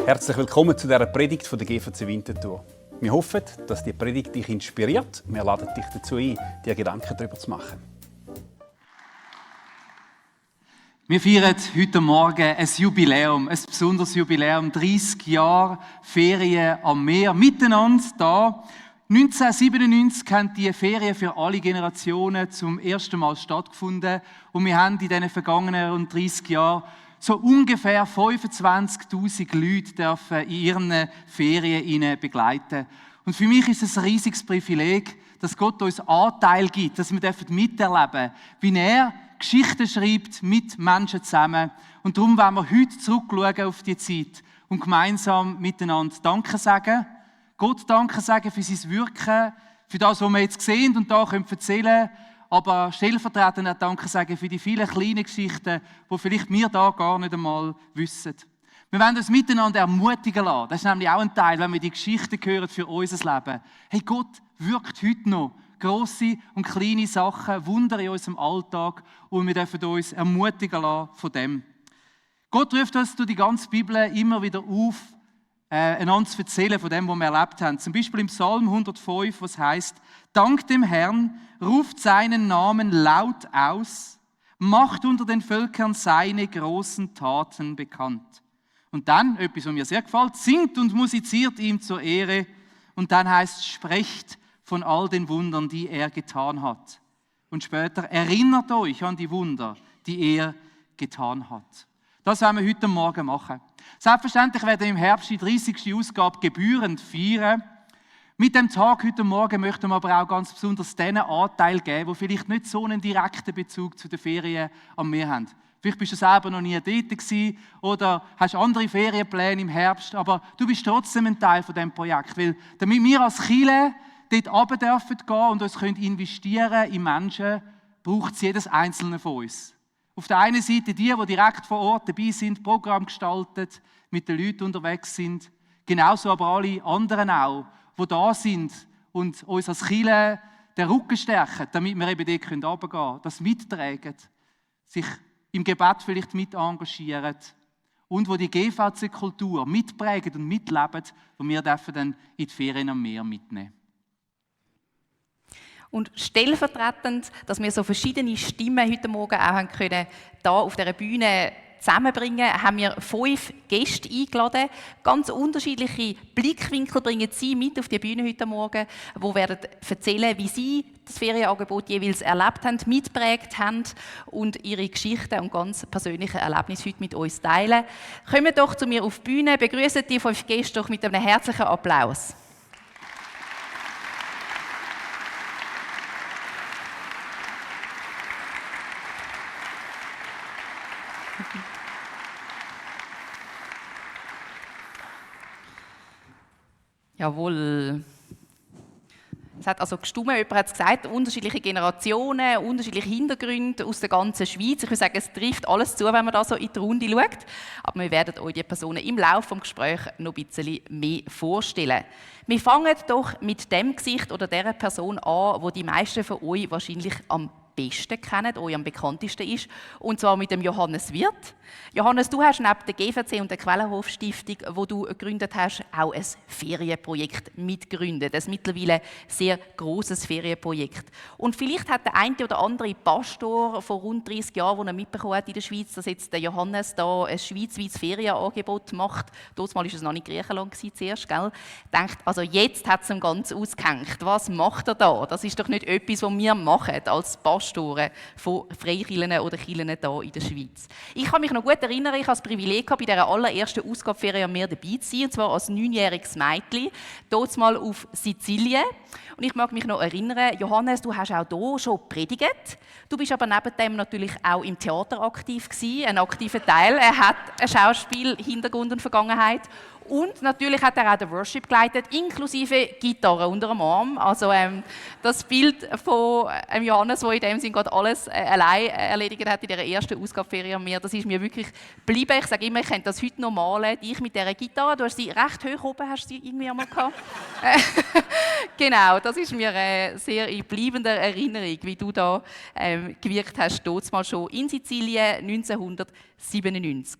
Herzlich willkommen zu dieser Predigt von der GVC Winterthur. Wir hoffen, dass die Predigt dich inspiriert. Wir laden dich dazu ein, dir Gedanken darüber zu machen. Wir feiern heute Morgen ein Jubiläum, ein besonderes Jubiläum, 30 Jahre Ferien am Meer, miteinander da. 1997 haben die Ferien für alle Generationen zum ersten Mal stattgefunden und wir haben in diesen vergangenen rund 30 Jahren so ungefähr 25'000 Leute dürfen in ihren Ferien begleiten. Und für mich ist es ein riesiges Privileg, dass Gott uns Anteil gibt, dass wir miterleben dürfen, wie er Geschichten schreibt mit Menschen zusammen. Und darum wollen wir heute zurückschauen auf die Zeit und gemeinsam miteinander Danke sagen. Gott Danke sagen für sein Wirken, für das, was wir jetzt sehen und da erzählen können. Aber stellvertretend auch Danke sagen für die vielen kleinen Geschichten, die vielleicht wir da gar nicht einmal wissen. Wir wollen uns miteinander ermutigen lassen. Das ist nämlich auch ein Teil, wenn wir die Geschichten hören für unser Leben. Hey, Gott wirkt heute noch grosse und kleine Sachen, Wunder in unserem Alltag und wir dürfen uns ermutigen lassen von dem. Gott ruft uns durch die ganze Bibel immer wieder auf, einander zu erzählen von dem, was wir erlebt haben. Zum Beispiel im Psalm 105, was heißt: Dank dem Herrn, ruft seinen Namen laut aus, macht unter den Völkern seine großen Taten bekannt. Und dann, etwas, was mir sehr gefällt, singt und musiziert ihm zur Ehre. Und dann heißt es, sprecht von all den Wundern, die er getan hat. Und später, erinnert euch an die Wunder, die er getan hat. Das werden wir heute Morgen machen. Selbstverständlich werden wir im Herbst die 30. Ausgabe gebührend feiern. Mit dem Tag heute Morgen möchten wir aber auch ganz besonders denen Anteil geben, die vielleicht nicht so einen direkten Bezug zu den Ferien am Meer haben. Vielleicht bist du selber noch nie dort gewesen oder hast andere Ferienpläne im Herbst, aber du bist trotzdem ein Teil von diesem Projekt. Weil damit wir als Kirche dort runter dürfen gehen und uns investieren in Menschen, braucht es jedes Einzelne von uns. Auf der einen Seite die direkt vor Ort dabei sind, Programm gestaltet, mit den Leuten unterwegs sind. Genauso aber alle anderen auch, die da sind und uns als Kirche den Rücken stärken, damit wir eben dort runtergehen können, das mittragen, sich im Gebet vielleicht mit engagieren und wo die GVC-Kultur mitprägen und mitleben, wo wir dürfen dann in die Ferien am Meer mitnehmen. Und stellvertretend, dass wir so verschiedene Stimmen heute Morgen auch haben können, hier auf dieser Bühne zusammenbringen, haben wir 5 Gäste eingeladen. Ganz unterschiedliche Blickwinkel bringen sie mit auf die Bühne heute Morgen, die werden erzählen, wie sie das Ferienangebot jeweils erlebt haben, mitgeprägt haben und ihre Geschichten und ganz persönlichen Erlebnisse heute mit uns teilen. Kommt doch zu mir auf die Bühne, begrüßen die 5 Gäste doch mit einem herzlichen Applaus. Jawohl. Es hat also gestimmt, jemand hat es gesagt, unterschiedliche Generationen, unterschiedliche Hintergründe aus der ganzen Schweiz. Ich würde sagen, es trifft alles zu, wenn man da so in die Runde schaut. Aber wir werden euch die Personen im Laufe des Gesprächs noch ein bisschen mehr vorstellen. Wir fangen doch mit dem Gesicht oder der Person an, die die meisten von euch wahrscheinlich am besten kennen, euch am bekanntesten ist, und zwar mit dem Johannes Wirth. Johannes, du hast neben der GVC und der Quellenhof-Stiftung, wo du gegründet hast, auch ein Ferienprojekt mitgegründet, ein mittlerweile sehr grosses Ferienprojekt. Und vielleicht hat der eine oder andere Pastor vor rund 30 Jahren, den er mitbekommen hat in der Schweiz, dass jetzt der Johannes da ein schweizweites Ferienangebot macht, damals war es noch nicht Griechenland zuerst, gell? Denkt, also jetzt hat es ihm ganz ausgehängt. Was macht er da? Das ist doch nicht etwas, was wir machen als Pastoren von Freikirchen oder Kirchen hier in der Schweiz. Ich kann mich noch gut erinnern, ich hatte das Privileg, bei dieser allerersten Ausgabe Ferien am Meer dabei zu sein, und zwar als 9-jähriges Mädchen, dort mal auf Sizilien. Und ich mag mich noch erinnern, Johannes, du hast auch hier schon predigt. Du bist aber neben dem natürlich auch im Theater aktiv gewesen, ein aktiver Teil. Er hat einen Schauspiel-Hintergrund und Vergangenheit. Und natürlich hat er auch den Worship geleitet, inklusive Gitarre unter dem Arm. Also das Bild von Johannes, der in dem Sinn gerade alles allein erledigt hat in dieser ersten Ausgabe Ferien am Meer, das ist mir wirklich geblieben. Ich sage immer, ich könnte das heute noch malen. Dich mit dieser Gitarre, du hast sie recht hoch oben, hast du sie irgendwie einmal gehabt. Genau, das ist mir eine sehr bleibende Erinnerung, wie du da gewirkt hast, damals schon in Sizilien 1997.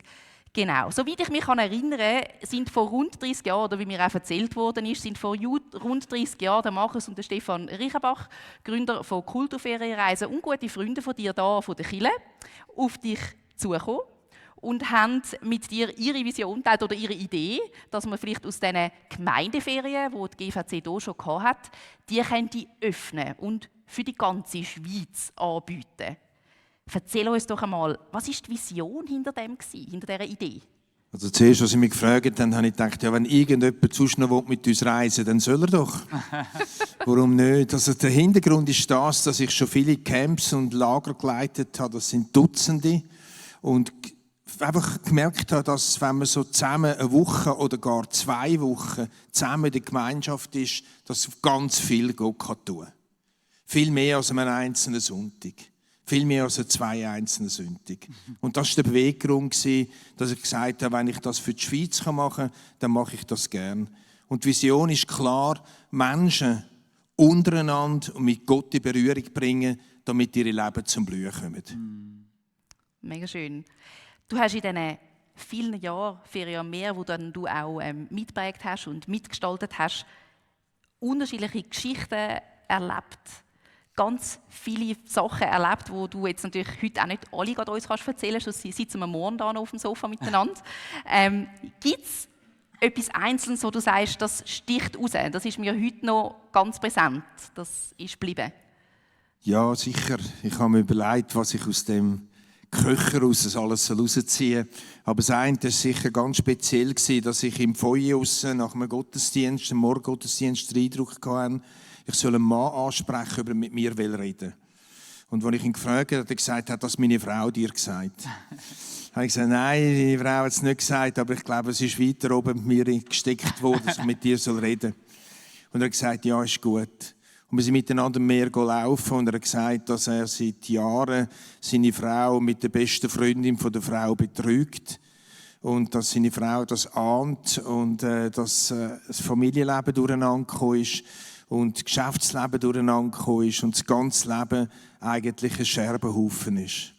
Genau. Soweit ich mich erinnern kann, sind vor rund 30 Jahren, oder wie mir auch erzählt worden ist, sind vor rund 30 Jahren der Markus und der Stefan Reichenbach, Gründer von Kulturferienreisen und gute Freunde von dir hier, von der Kirche, auf dich zugekommen und haben mit dir ihre Vision geteilt oder ihre Idee, dass man vielleicht aus diesen Gemeindeferien, die die GVC hier schon hatte, die könnte öffnen und für die ganze Schweiz anbieten. Erzähl uns doch einmal, was war die Vision hinter dem, hinter dieser Idee? Also zuerst, als Sie mich gefragt haben, habe ich gedacht, ja, wenn irgendjemand sonst noch mit uns reisen will, dann soll er doch. Warum nicht? Also der Hintergrund ist das, dass ich schon viele Camps und Lager geleitet habe, das sind Dutzende, und einfach gemerkt habe, dass wenn man so zusammen eine Woche oder gar 2 Wochen zusammen in der Gemeinschaft ist, dass ganz viel Gott tun kann. Viel mehr als an einem einzelnen Sonntag. Viel mehr als 2 einzelne Sündig. Und das war der Beweggrund, dass ich gesagt habe, wenn ich das für die Schweiz machen kann, dann mache ich das gern. Und die Vision ist klar, Menschen untereinander und mit Gott in Berührung bringen, damit ihre Leben zum Blühen kommen. Mega schön. Du hast in diesen vielen Jahren, Ferien am Meer, wo du auch mitgeprägt hast und mitgestaltet hast, unterschiedliche Geschichten erlebt. Ganz viele Sachen erlebt, die du jetzt natürlich heute auch nicht alle gerade uns erzählen kannst, sonst sitzen wir morgen da noch auf dem Sofa miteinander. Gibt es etwas Einzelnes, wo du sagst, das sticht raus? Das ist mir heute noch ganz präsent. Das ist geblieben. Ja, sicher. Ich habe mir überlegt, was ich aus dem Köcher alles rausziehen soll. Aber das eine war sicher ganz speziell, dass ich im Foyer nach einem Gottesdienst, einem Morgengottesdienst, den Eindruck hatte, ich soll einen Mann ansprechen, ob er mit mir reden will. Und als ich ihn gefragt habe, hat er gesagt, hat das meine Frau dir gesagt? habe ich gesagt, nein, meine Frau hat es nicht gesagt, aber ich glaube, es ist weiter oben mit mir gesteckt worden, dass ich mit dir reden soll. Und er hat gesagt, ja, ist gut. Und wir sind miteinander mehr laufen und er hat gesagt, dass er seit Jahren seine Frau mit der besten Freundin von der Frau betrügt. Und dass seine Frau das ahnt und dass das Familienleben durcheinander gekommen ist. Und das Geschäftsleben durcheinander gekommen ist und das ganze Leben eigentlich ein Scherbenhaufen ist.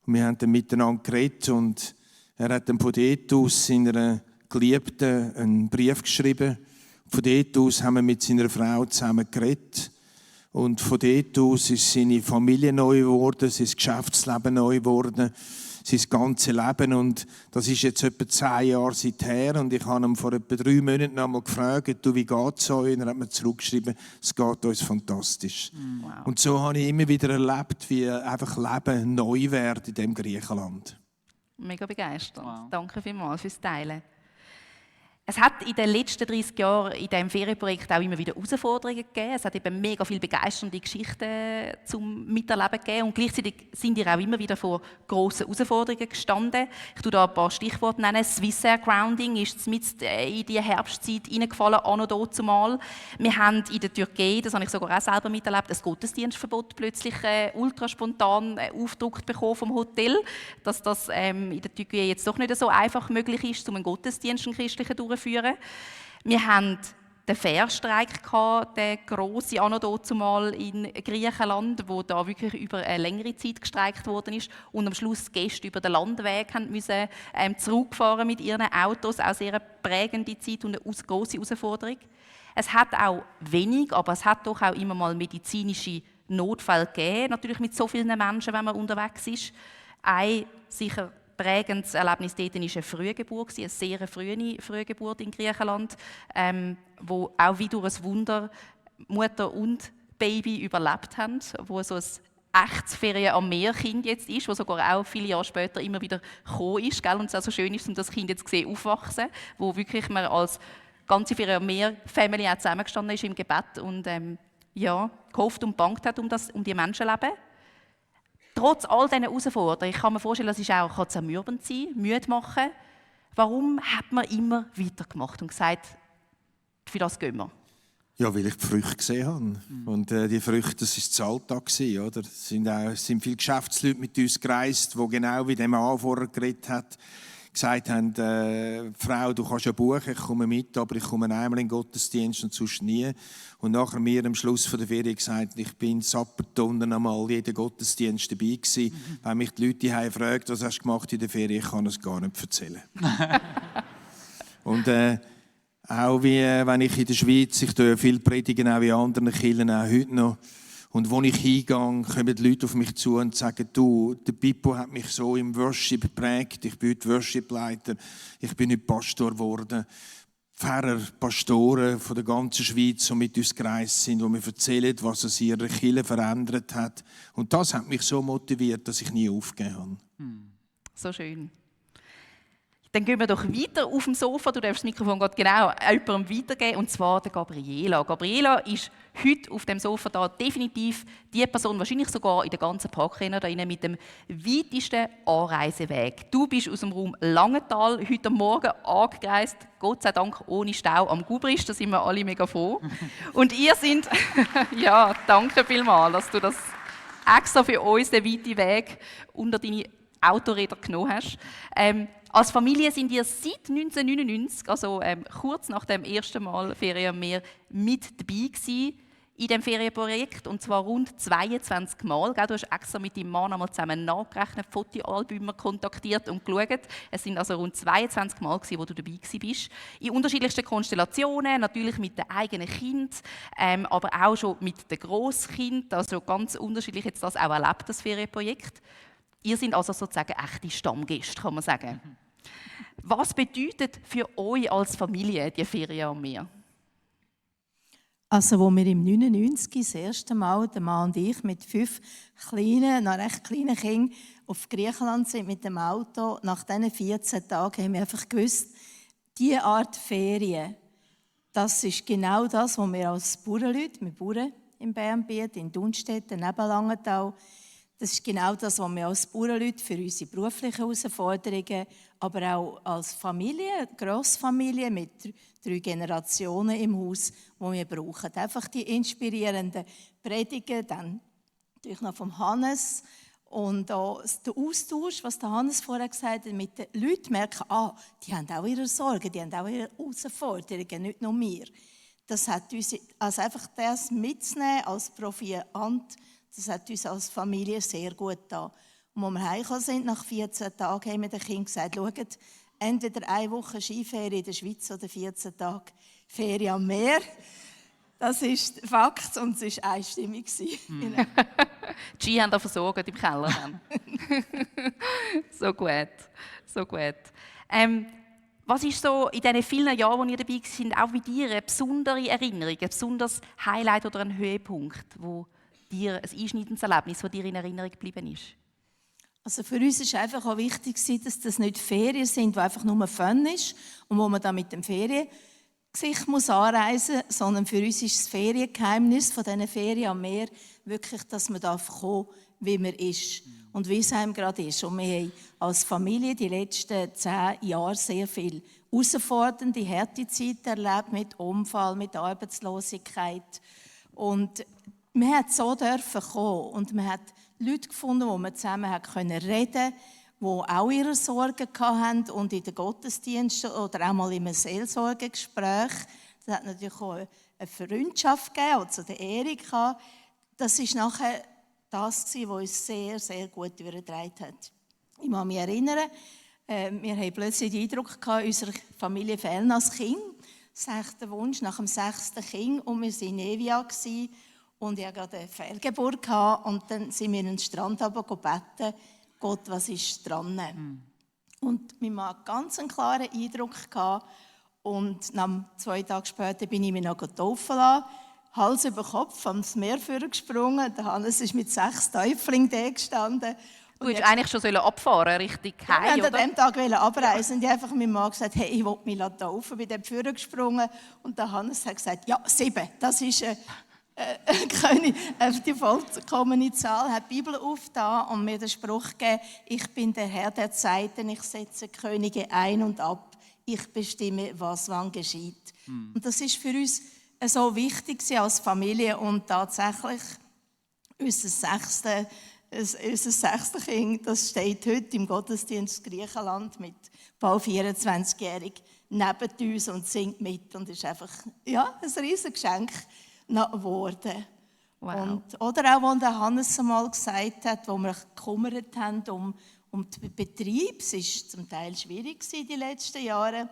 Und wir haben dann miteinander geredet und er hat dann von dort aus seiner Geliebten einen Brief geschrieben. Von dort aus haben wir mit seiner Frau zusammen geredet. Und von dort aus ist seine Familie neu geworden, sein Geschäftsleben neu geworden, sein ganzes Leben. Und das ist jetzt etwa 10 Jahre seither. Und ich habe ihn vor etwa 3 Monaten einmal gefragt, du, wie geht es euch? Und er hat mir zurückgeschrieben, es geht uns fantastisch. Wow. Und so habe ich immer wieder erlebt, wie einfach Leben neu wird in diesem Griechenland. Mega begeistert. Wow. Danke vielmals fürs Teilen. Es hat in den letzten 30 Jahren in diesem Ferienprojekt auch immer wieder Herausforderungen gegeben. Es hat eben mega viele begeisternde Geschichten zum Miterleben gegeben. Und gleichzeitig sind ihr auch immer wieder vor grossen Herausforderungen gestanden. Ich tue da ein paar Stichworte nennen. Swissair Grounding ist mit in die Herbstzeit reingefallen, anno dazumal. Wir haben in der Türkei, das habe ich sogar auch selber miterlebt, ein Gottesdienstverbot plötzlich ultraspontan aufgedruckt bekommen vom Hotel, dass das in der Türkei jetzt doch nicht so einfach möglich ist, um einen Gottesdienst, einen christlichen, durchzuführen. Wir hatten den Fährstreik, den grossen anno dazumal in Griechenland, wo da wirklich über eine längere Zeit gestreikt worden ist und am Schluss die Gäste über den Landweg müssen zurückfahren mit ihren Autos. Auch sehr eine prägende Zeit und eine grosse Herausforderung. Es hat auch wenig, aber es hat doch auch immer mal medizinische Notfälle gegeben, natürlich mit so vielen Menschen, wenn man unterwegs ist. Ein sicher prägendes Erlebnis dort war eine Frühgeburt, eine sehr frühe Frühgeburt in Griechenland, wo auch wie durch ein Wunder Mutter und Baby überlebt haben, wo so ein echtes Ferien am Meer-Kind jetzt ist, wo sogar auch viele Jahre später immer wieder gekommen ist, gell? Und es auch so schön ist, um das Kind jetzt zu sehen, aufwachsen, wo wirklich man als ganze Ferien am Meer-Family auch zusammengestanden ist im Gebet und gehofft und bangt hat um die Menschenleben. Trotz all diesen Herausforderungen, ich kann mir vorstellen, das kann zermürbend sein, müde machen. Warum hat man immer weitergemacht und gesagt, für das gehen wir? Ja, weil ich die Früchte gesehen habe. Und die Früchte, das war der Alltag. Oder? Es sind viele Geschäftsleute mit uns gereist, die genau wie der Mann vorher geredet hat, gesagt haben, Frau, du kannst ja buchen, ich komme mit, aber ich komme einmal in den Gottesdienst und sonst nie. Und nachher mir am Schluss der Ferien gesagt, ich bin Sappertonnen einmal jeden Gottesdienst dabei gewesen. Wenn mich die Leute die fragen, was hast du gemacht in der Ferien, ich kann es gar nicht erzählen. Und auch wie wenn ich in der Schweiz, ich tue viel predigen, auch in anderen Kirchen, auch heute noch. Und wo ich hingehe, kommen die Leute auf mich zu und sagen, du, der Pippo hat mich so im Worship geprägt, ich bin heute Worshipleiter, ich bin nicht Pastor geworden. Pfarrer, Pastoren von der ganzen Schweiz, die mit uns gereist sind, die mir erzählen, was es in ihrer Kirche verändert hat. Und das hat mich so motiviert, dass ich nie aufgegeben habe. So schön. Dann gehen wir doch weiter auf dem Sofa. Du darfst das Mikrofon gerade genau jemandem weitergeben, und zwar der Gabriela. Gabriela ist heute auf dem Sofa da definitiv die Person, wahrscheinlich sogar in der ganzen Parkrenner da rein, mit dem weitesten Anreiseweg. Du bist aus dem Raum Langenthal heute Morgen angereist, Gott sei Dank ohne Stau am Gubrist, da sind wir alle mega froh. Und ihr sind, ja, danke vielmals, dass du das extra für uns, den weiten Weg, unter deine Autoräder genommen hast. Als Familie sind ihr seit 1999, also kurz nach dem ersten Mal Ferien am Meer, mit dabei gewesen in diesem Ferienprojekt, und zwar rund 22 Mal. Du hast extra mit deinem Mann einmal zusammen nachgerechnet, Fotoalbümer kontaktiert und geschaut. Es sind also rund 22 Mal gewesen, wo du dabei bist. In unterschiedlichsten Konstellationen, natürlich mit den eigenen Kindern, aber auch schon mit den Grosskindern, also ganz unterschiedlich jetzt das auch erlebt, das Ferienprojekt. Ihr seid also sozusagen echte Stammgäste, kann man sagen. Was bedeutet für euch als Familie die Ferien am Meer? Also, wo wir im 99 das erste Mal, der Mann und ich, mit 5 kleinen, noch recht kleinen Kindern auf Griechenland sind mit dem Auto, nach diesen 14 Tagen haben wir einfach gewusst, diese Art Ferien, das ist genau das, was wir als Bauernleute, wir Bauern im Bernbiet, in Dunstetten, neben Langenthal, das ist genau das, was wir als Bauernleute für unsere beruflichen Herausforderungen, aber auch als Familie, Grossfamilie mit 3 Generationen im Haus, die wir brauchen. Einfach die inspirierenden Predigen, dann natürlich noch vom Hannes und auch der Austausch, was der Hannes vorher gesagt hat, mit den Leuten merken, die haben auch ihre Sorgen, die haben auch ihre Herausforderungen, nicht nur wir. Das hat uns, also einfach das mitzunehmen als Proviant, das hat uns als Familie sehr gut getan. Und als wir heimgekommen sind, nach 14 Tagen, haben wir den Kindern gesagt, schaut, entweder 1 Woche Skiferie in der Schweiz oder 14 Tage Ferien am Meer. Das ist Fakt und es war einstimmig. Die Ski haben da versorgt im Keller dann. So gut, so gut. Was ist so in diesen vielen Jahren, die ihr dabei seid, auch bei dir eine besondere Erinnerung, ein besonderes Highlight oder ein Höhepunkt, wo dir ein einschneidendes Erlebnis, das dir in Erinnerung geblieben ist? Also für uns war einfach auch wichtig, dass das nicht Ferien sind, die einfach nur Fun ist und wo man dann mit dem Feriengesicht anreisen muss, sondern für uns ist das Feriengeheimnis von diesen Ferien am Meer wirklich, dass man kommen darf, wie man ist und wie es einem gerade ist. Und wir haben als Familie die letzten 10 Jahre sehr viel herausfordernde, harte Zeit erlebt, mit Unfall, mit Arbeitslosigkeit. Und man hat so dürfen kommen und man hat Leute gefunden, wo man zusammen reden konnte, die auch ihre Sorgen hatten und in den Gottesdiensten oder auch mal in einem Seelsorgegespräch. Das hat natürlich auch eine Freundschaft gegeben, auch zu der Erika. Das war nachher das, was uns sehr, sehr gut übertragen hat. Ich kann mich erinnern, wir hatten plötzlich den Eindruck, unsere Familie fehlt als Kind. 6. Wunsch nach dem 6. Kind und wir waren in Evia. Und ich hatte gerade eine Fehlgeburt und dann sind wir in den Strand beten, Gott, was ist dran? Und mein Mann hatte ganz einen klaren Eindruck. Und 2 Tage später bin ich mich noch taufen lassen, Hals über Kopf ans Meer gesprungen. Der Hannes ist mit 6 Täuflingen da gestanden. Du hättest eigentlich schon abfahren richtig heim, oder? Oder? An diesem Tag abreisen. Und ich habe einfach meinem Mann gesagt, hey, ich will mich taufen, bin dann vorne gesprungen. Und der Hannes hat gesagt, ja, 7, das ist die vollkommene Zahl, hat die Bibel aufgetan und mir den Spruch gegeben, ich bin der Herr der Zeiten, ich setze Könige ein und ab, ich bestimme, was wann geschieht. Und das ist für uns so wichtig als Familie und tatsächlich unser 6. unser 6. Kind, das steht heute im Gottesdienst Griechenland mit bald 24-jährig neben uns und singt mit und ist einfach ein riesiges Geschenk geworden. Wow. Und, oder auch, als Hannes einmal gesagt hat, wo wir uns gekümmert haben um den Betrieb, es war zum Teil schwierig die letzten Jahre,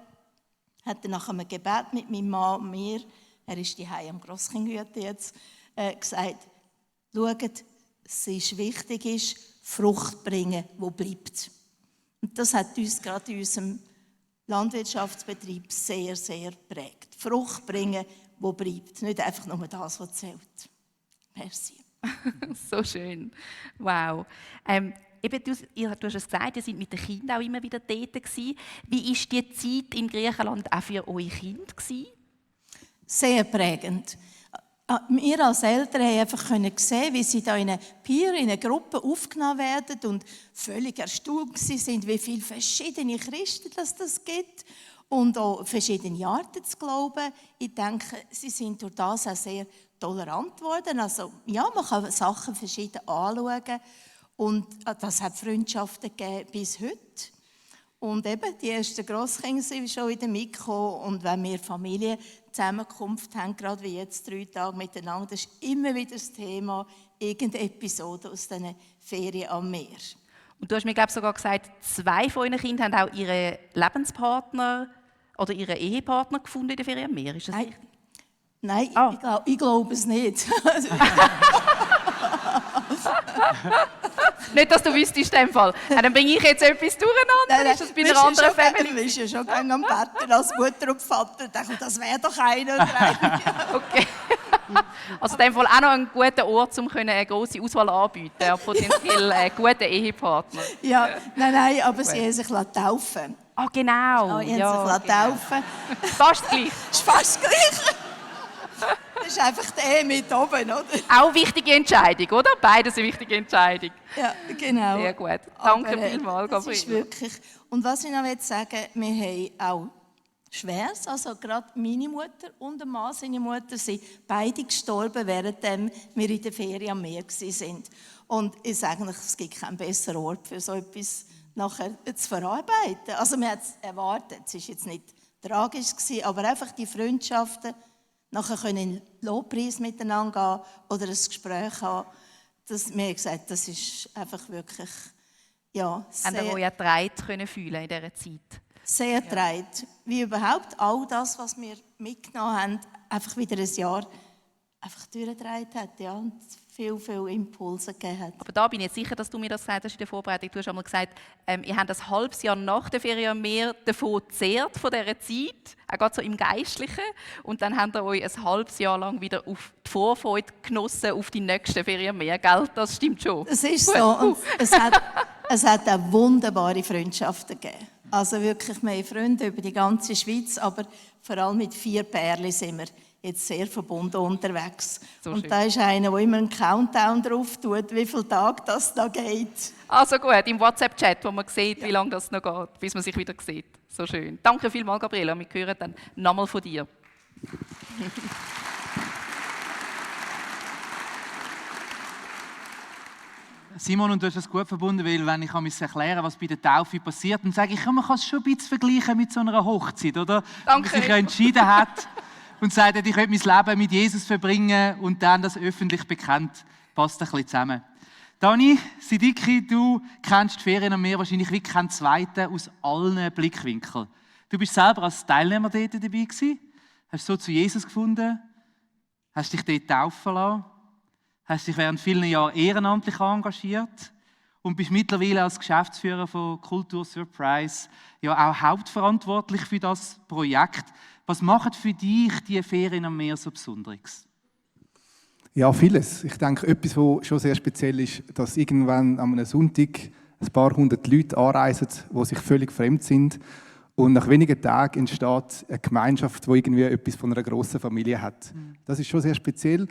hat er nach einem Gebet mit meinem Mann und mir, er ist daheim am Grosskindhüten jetzt, gesagt, schaut, es ist wichtig, Frucht bringen, die bleibt. Und das hat uns gerade in unserem Landwirtschaftsbetrieb sehr, sehr geprägt. Frucht bringen, die bleibt, nicht einfach nur das, was zählt. Merci. So schön. Wow. Eben, du hast es gesagt, ihr seid mit den Kindern auch immer wieder dort gewesen. Wie war die Zeit in Griechenland auch für eure Kinder gewesen? Sehr prägend. Wir als Eltern haben einfach sehen, wie sie da in eine Gruppe aufgenommen werden und völlig erstaunt sind, wie viele verschiedene Christen das gibt und auch verschiedene Arten zu glauben. Ich denke, sie sind durch das auch sehr tolerant geworden. Also, ja, man kann Sachen verschieden anschauen und das hat Freundschaften gegeben bis heute. Und eben, die ersten Grosskinder sind schon wieder mitgekommen. Und wenn wir Familienzusammenkunft haben, gerade wie jetzt 3 Tage miteinander, das ist immer wieder das Thema, irgendeine Episode aus diesen Ferien am Meer. Und du hast mir, glaube ich, sogar gesagt, 2 von euren Kindern haben auch ihren Lebenspartner oder ihren Ehepartner gefunden in der Ferien am Meer. Ist das richtig? Nein, ich glaube es nicht. Nicht, dass du wüsstest, in dem Fall. Dann bringe ich jetzt etwas durcheinander. Ist das bei einer anderen Family? Du bist ja schon gerne am Betten als Mutter und Vater. Ich dachte, das wäre doch einer oder eine. Okay. Also in dem Fall auch noch ein guter Ort, um eine grosse Auswahl anzubieten an potenziell guten Ehepartner. Ja, nein, aber sie haben sich taufen. Ah, genau. Sie haben sich taufen. Fast gleich. Das ist fast gleich. Das ist einfach die Ehe mit oben, oder? Auch eine wichtige Entscheidung, oder? Beides eine wichtige Entscheidung. Ja, genau. Sehr gut. Danke Aber, vielmals, das ist Gabriele. wirklich. Und was ich noch sagen will, wir haben auch Schweres, also gerade meine Mutter und der Mann, seine Mutter, sind beide gestorben, während wir in der Ferien am Meer waren. Und ich sage euch, es gibt keinen besseren Ort für so etwas nachher zu verarbeiten. Also man hat es erwartet, es war jetzt nicht tragisch, aber einfach die Freundschaften, nachher können in den Lobpreis miteinander gehen oder ein Gespräch haben. Wir haben gesagt, das ist einfach wirklich, ja, Haben ihr euch getragen können fühlen in dieser Zeit? sehr getragen. Wie überhaupt all das, was wir mitgenommen haben, einfach wieder ein Jahr einfach durchgetragen hat, ja, und viel Impulse gegeben hat. Aber da bin ich jetzt sicher, dass du mir das gesagt hast in der Vorbereitung. Du hast einmal gesagt, ihr habt ein halbes Jahr nach der Ferien am Meer davon gezehrt, von dieser Zeit, auch gerade so im Geistlichen. Und dann habt ihr euch ein halbes Jahr lang wieder auf die Vorfreude genossen auf die nächsten Ferien am Meer, gell? Das stimmt schon. Das ist so. Und es hat auch wunderbare Freundschaften gegeben. Also wirklich, wir haben Freunde über die ganze Schweiz, aber vor allem mit 4 Pärchen sind wir jetzt sehr verbunden unterwegs. So und schön. da ist einer, der immer einen Countdown drauf tut, wie viele Tage das da geht. Also gut, im WhatsApp-Chat, wo man sieht, wie lange das noch geht, bis man sich wieder sieht. So schön. Danke vielmals, Gabriela. Wir hören dann nochmal von dir. Simon, und du hast es gut verbunden, weil wenn ich erklären was bei der Taufe passiert, dann sage ich, ja, man kann es schon ein bisschen vergleichen mit so einer Hochzeit, oder? Danke. Wenn man sich ja entschieden hat und sagt, ich könnte mein Leben mit Jesus verbringen und dann das öffentlich bekennt, passt ein bisschen zusammen. Dani, Sidiki, du kennst die Ferien am Meer wahrscheinlich wie kein Zweiter aus allen Blickwinkeln. Du bist selber als Teilnehmer dort dabei gewesen, hast so zu Jesus gefunden, hast dich dort taufen lassen, hast dich während vielen Jahren ehrenamtlich engagiert und bist mittlerweile als Geschäftsführer von Kultur Surprise ja auch hauptverantwortlich für das Projekt. Was macht für dich die Ferien am Meer so Besonderes? Ja, vieles. Ich denke, etwas, was schon sehr speziell ist, dass irgendwann an einem Sonntag ein paar hundert Leute anreisen, die sich völlig fremd sind. Und nach wenigen Tagen entsteht eine Gemeinschaft, die irgendwie etwas von einer grossen Familie hat. Das ist schon sehr speziell.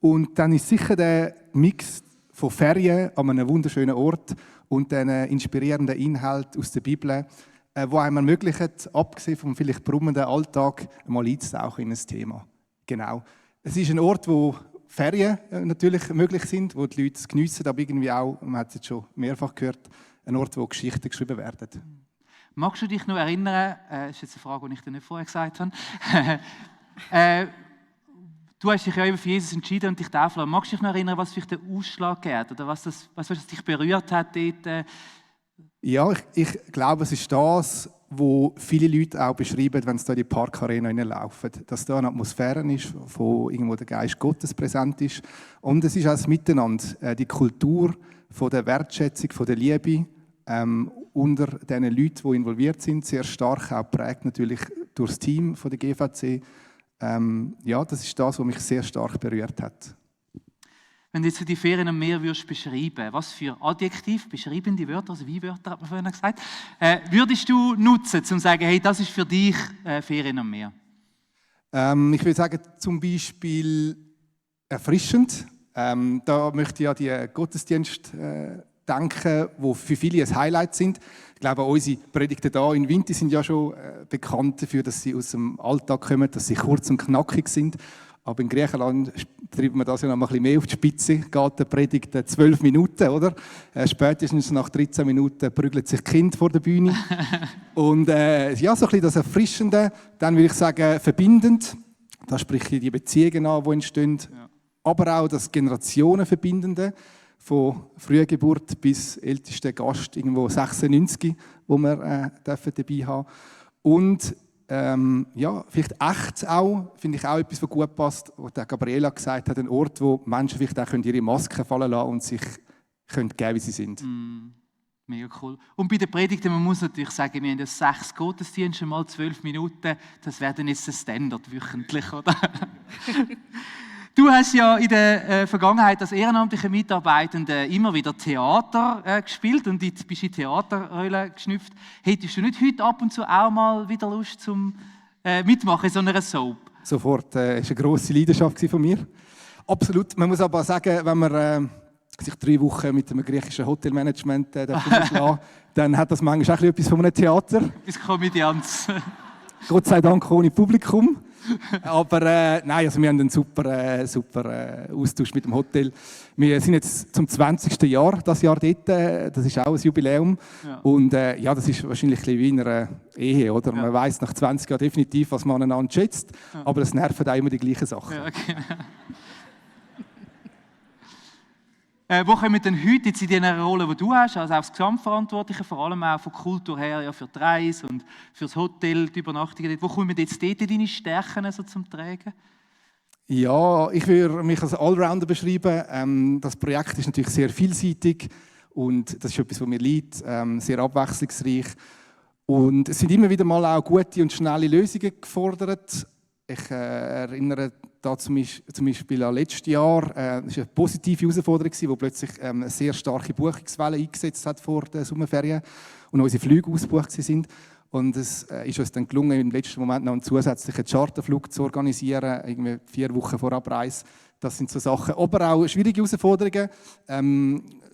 Und dann ist sicher der Mix von Ferien an einem wunderschönen Ort und den inspirierenden Inhalt aus der Bibel, wo einem ermöglicht, abgesehen vom vielleicht brummenden Alltag, einmal einzutauchen in ein Thema. Genau. Es ist ein Ort, wo Ferien natürlich möglich sind, wo die Leute es geniessen, aber irgendwie auch, man hat es jetzt schon mehrfach gehört, ein Ort, wo Geschichten geschrieben werden. Magst du dich noch erinnern, das ist jetzt eine Frage, die ich dir nicht vorher gesagt habe, du hast dich ja eben für Jesus entschieden und dich taufen lassen. Magst du dich noch erinnern, was vielleicht der Ausschlag gegeben hat oder was dich berührt hat dort? Ja, ich glaube, es ist das, wo viele Leute auch beschreiben, wenn sie da in die Parkarena hineinlaufen. Dass da eine Atmosphäre ist, wo irgendwo der Geist Gottes präsent ist. Und es ist auch das Miteinander, die Kultur von der Wertschätzung, von der Liebe unter den Leuten, die involviert sind, sehr stark auch geprägt natürlich durch das Team von der GVC. Ja, das ist das, was mich sehr stark berührt hat. Wenn du jetzt die Ferien am Meer beschreiben würdest, was für Adjektiv, beschreibende Wörter, also Wie-Wörter hat man vorhin gesagt, würdest du nutzen, um zu sagen, hey, das ist für dich Ferien am Meer? Ich würde sagen, zum Beispiel erfrischend. Da möchte ich an die Gottesdienste denken, die für viele ein Highlight sind. Ich glaube, unsere Predigten hier in Winti sind ja schon bekannt dafür, dass sie aus dem Alltag kommen, dass sie kurz und knackig sind. Aber in Griechenland treibt man das ja noch ein bisschen mehr auf die Spitze. Geht der Predigt 12 Minuten, oder? Spätestens nach 13 Minuten prügelt sich Kind vor der Bühne. Und ja, so ein bisschen das Erfrischende. Dann würde ich sagen, verbindend. Da spreche ich die Beziehungen an, die entstehen. Ja. Aber auch das Generationenverbindende. Von Frühgeburt bis ältester Gast, irgendwo 96, wo wir dabei haben. Und ja, vielleicht echt auch, finde ich auch etwas, was gut passt, was der Gabriela gesagt hat, ein Ort, wo Menschen vielleicht auch ihre Masken fallen lassen und sich geben, wie sie sind. Mega cool. Und bei den Predigten, man muss natürlich sagen, wir haben ja 6 Gottesdienste, mal 12 Minuten, das wäre dann jetzt der Standard wöchentlich, oder? Du hast ja in der Vergangenheit als ehrenamtlicher Mitarbeitender immer wieder Theater gespielt und jetzt bist du in Theaterrollen geschnüpft. Hättest du nicht heute ab und zu auch mal wieder Lust zum Mitmachen in so einer Soap? Sofort. Das war eine grosse Leidenschaft von mir. Absolut. Man muss aber sagen, wenn man sich 3 Wochen mit einem griechischen Hotelmanagement lassen, dann hat das manchmal auch etwas von einem Theater. Etwas Komödianz. Gott sei Dank ohne Publikum. Aber nein, also wir haben einen super Austausch mit dem Hotel. Wir sind jetzt zum 20. Jahr, das Jahr dort. Das ist auch ein Jubiläum. Ja. Und ja, das ist wahrscheinlich ein bisschen wie in einer Ehe, oder? Ja. Man weiss nach 20 Jahren definitiv, was man aneinander schätzt. Ja. Aber es nerven auch immer die gleichen Sachen. Ja, okay. Wo kommen denn heute jetzt in dieser Rolle, die du hast, also als Gesamtverantwortliche, vor allem auch von Kultur her, ja, für die Reise und für das Hotel, die Übernachtungen, wo kommen jetzt dort deine Stärken so zum Tragen? Ja, ich würde mich als Allrounder beschreiben. Das Projekt ist natürlich sehr vielseitig und das ist etwas, was mir liegt, sehr abwechslungsreich. Und es sind immer wieder mal auch gute und schnelle Lösungen gefordert. Ich erinnere da zum Beispiel an letztes Jahr. Es war eine positive Herausforderung, wo plötzlich eine sehr starke Buchungswelle eingesetzt hat vor den Sommerferien und unsere Flüge ausgebucht sind. Und es ist uns dann gelungen, im letzten Moment noch einen zusätzlichen Charterflug zu organisieren, irgendwie 4 Wochen vor Abreise. Das sind so Sachen. Aber auch schwierige Herausforderungen.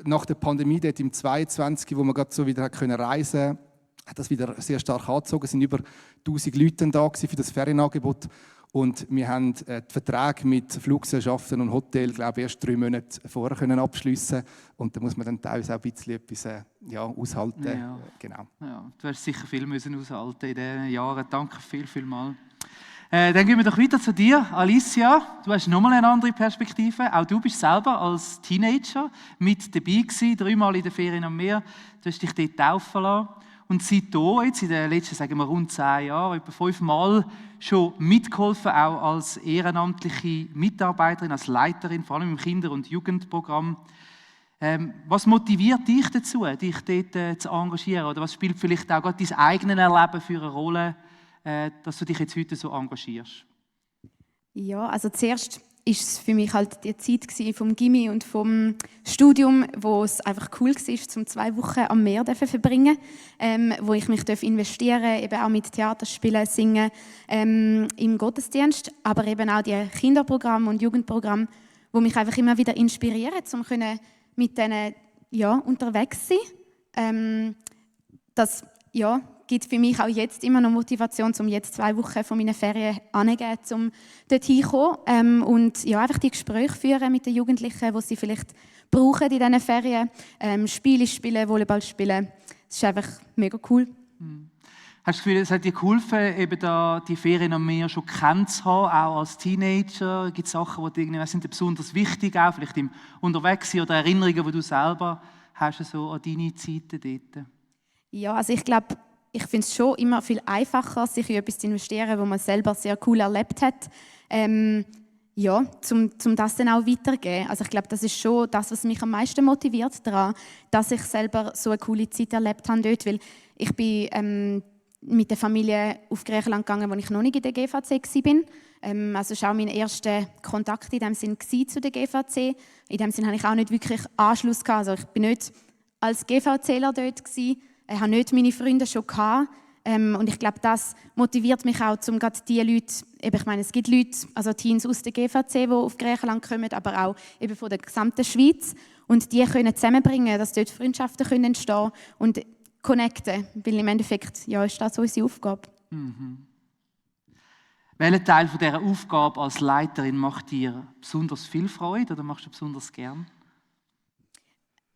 Nach der Pandemie, dort im 2022, wo man gerade so wieder reisen konnte, hat das wieder sehr stark angezogen. Es waren über 1000 Leute da für das Ferienangebot. Und wir haben die Verträge mit Fluggesellschaften und Hotels, glaube ich, erst 3 Monate vorher abschliessen. Und da muss man dann teilweise auch ein bisschen etwas aushalten. Ja. Genau. Ja, du hast sicher viel aushalten in diesen Jahren. Danke vielmals. Dann gehen wir doch weiter zu dir, Alicia. Du hast nochmal eine andere Perspektive. Auch du bist selber als Teenager mit dabei gewesen, 3-mal in den Ferien am Meer. Du hast dich dort taufen lassen. Und seitdem, jetzt in den letzten, sagen wir, rund 10 Jahren, etwa 5-mal schon mitgeholfen, auch als ehrenamtliche Mitarbeiterin, als Leiterin, vor allem im Kinder- und Jugendprogramm. Was motiviert dich dazu, dich dort zu engagieren? Oder was spielt vielleicht auch gerade dein eigenes Erleben für eine Rolle, dass du dich jetzt heute so engagierst? Ja, also zuerst ist es für mich halt die Zeit vom Gymi und vom Studium, wo es einfach cool war, zum 2 Wochen am Meer verbringen, wo ich mich investieren, eben auch mit Theaterspielen, Singen im Gottesdienst, aber eben auch die Kinderprogramme und Jugendprogramme, wo mich einfach immer wieder inspirieren, um mit denen unterwegs zu sein. Das gibt für mich auch jetzt immer noch Motivation, um jetzt 2 Wochen von meinen Ferien anzugehen, um dort hinzukommen. Und ja, einfach die Gespräche führen mit den Jugendlichen, die sie vielleicht brauchen in diesen Ferien. Spiele spielen, Volleyball spielen. Das ist einfach mega cool. Hast du das Gefühl, es hat dir geholfen, eben da die Ferien am Meer schon kennenzulernen, auch als Teenager? Gibt es Sachen, die irgendwie sind dir besonders wichtig, auch vielleicht im Unterwegssein oder Erinnerungen, die du selber hast, so an deine Zeiten dort? Ja, also ich glaube, ich finde es schon immer viel einfacher, sich in etwas zu investieren, was man selber sehr cool erlebt hat. Ja, zum das dann auch weitergeben. Also ich glaube, das ist schon das, was mich am meisten motiviert daran, dass ich selber so eine coole Zeit erlebt habe dort, weil ich bin mit der Familie auf Griechenland gegangen, als ich noch nicht in der GVC war. Also das war auch mein erster Kontakt in dem Sinn zu der GVC. In dem Sinn hatte ich auch nicht wirklich Anschluss gehabt. Also ich bin nicht als GVCler dort gewesen. Ich hatte nicht meine Freunde schon gehabt. Und ich glaube, das motiviert mich auch, um gerade diese Leute, eben, ich meine, es gibt Leute, also Teens aus der GVC, die auf Griechenland kommen, aber auch eben von der gesamten Schweiz. Und die können zusammenbringen, dass dort Freundschaften können entstehen und connecten. Weil im Endeffekt ja, ist das unsere Aufgabe. Welcher Teil von dieser Aufgabe als Leiterin macht dir besonders viel Freude oder machst du besonders gern?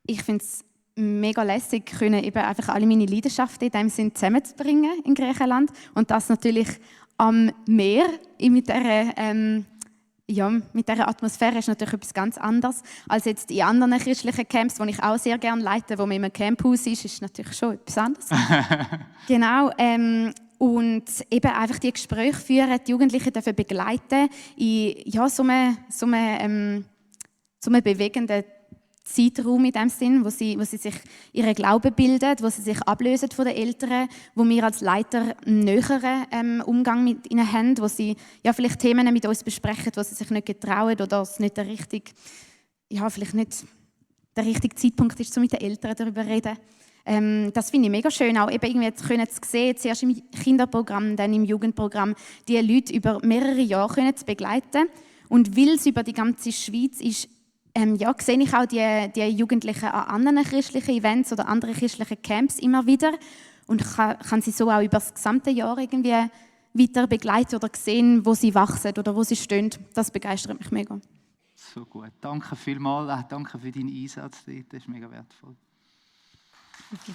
Ich finde es mega lässig, können eben einfach alle meine Leidenschaften in diesem Sinn zusammenzubringen in Griechenland. Und das natürlich am Meer mit dieser Atmosphäre ist natürlich etwas ganz anderes als jetzt in anderen christlichen Camps, die ich auch sehr gerne leite, wo man im Campus ist natürlich schon etwas anderes. Genau. Und eben einfach die Gespräche führen, die Jugendlichen dürfen begleiten in so einem bewegenden Zeitraum in dem Sinn, wo sie sich ihren Glauben bilden, wo sie sich ablösen von den Eltern, wo wir als Leiter einen näheren Umgang mit ihnen haben, wo sie ja vielleicht Themen mit uns besprechen, wo sie sich nicht getrauen oder es nicht vielleicht nicht der richtige Zeitpunkt ist, um mit den Eltern darüber zu reden. Das finde ich mega schön, auch eben irgendwie zu sehen, zuerst im Kinderprogramm, dann im Jugendprogramm, die Leute über mehrere Jahre zu begleiten. Und weil es über die ganze Schweiz ist, sehe ich auch die Jugendlichen an anderen christlichen Events oder anderen christlichen Camps immer wieder und kann sie so auch über das gesamte Jahr irgendwie weiter begleiten oder sehen, wo sie wachsen oder wo sie stehen. Das begeistert mich mega. So gut. Danke vielmals. Danke für deinen Einsatz. Das ist mega wertvoll. Okay.